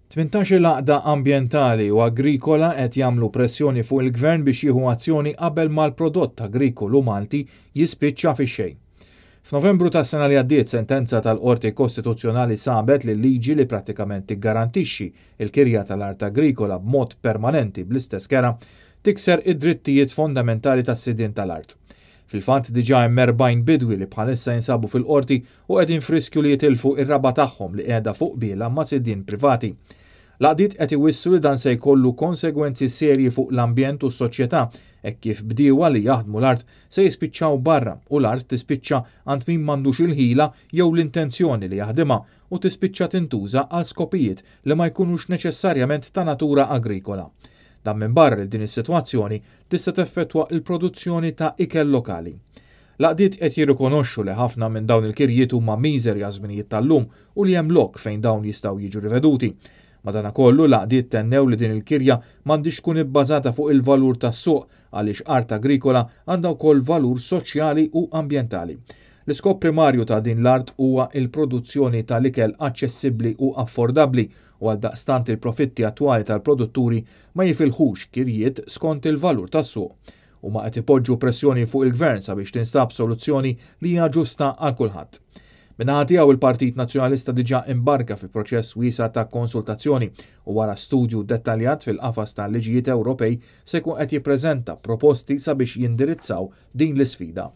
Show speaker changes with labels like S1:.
S1: 18-il għaqda ambjentali u agrikola qed jagħmlu pressjoni fuq il-Gvern biex jieħu azzjoni qabel ma l-prodott agrikolu Malti jispiċċa fix-xejn. F'Novembru tas-sena li għaddiet, sentenza tal-Qorti Kostituzzjonali sabet li l-liġi li prattikament tiggarantixxi l-kirja tal-art agrikola b'mod permanenti bl-istess kera tikser id-drittijiet fondamentali tas-sidien tal-art. Fil-fatt diġà hemm 40 bidwi li bħalissa jinsabu fil-Qorti u qegħdin f'riskju li jitilfu r-raba' tagħhom li qiegħda fuq qbiela ma' sidien privati. L-għaqdiet qed iwissu li dan se jkollu konsegwenzi serji fuq l-ambjent u s-soċjetà hekk kif bdiewa li jaħdmu l-art se jispiċċaw barra u l-art tispiċċa għand min m'għandux il-ħila jew l-intenzjoni li jaħdimha u tispiċċa tintuża għal skopijiet li ma jkunux neċessarjament ta' natura agrikola. Dan minbarra li din is-sitwazzjoni tista' teffettwa l-produzzjoni ta' ikel lokali. L-għaqdiet qed jirrikonoxxu li ħafna minn dawn il-kirjiet huma miżeri għaż-żminijiet tal-lum u li hemm lok fejn dawn jistgħu jiġu riveduti. Madankollu, l-għaqdiet tennew li din il-kirja m'għandhiex tkun ibbażata fuq il-valur tas-suq għaliex art agrikola għandha wkoll valur soċjali u ambjentali. L-iskop primarju ta' din l-art huwa l-produzzjoni tal-ikel aċċessibbli u affordabbli u għaldaqstant il-profitti attwali tal-produtturi ma jifilħux kirjiet skont il-valur tas-suq. Huma qed ipoġġu pressjoni fuq il-Gvern sabiex tinstab soluzzjoni li hija ġusta għal kulħadd. Min-naħa tiegħu il-Partit Nazzjonalista diġà imbarka fi proċess wiesa' ta' konsultazzjoni u wara studju dettaljat fil-qafas ta' liġijiet Ewropej se jkun qed jippreżenta proposti sabiex jindirizzaw din l-isfida.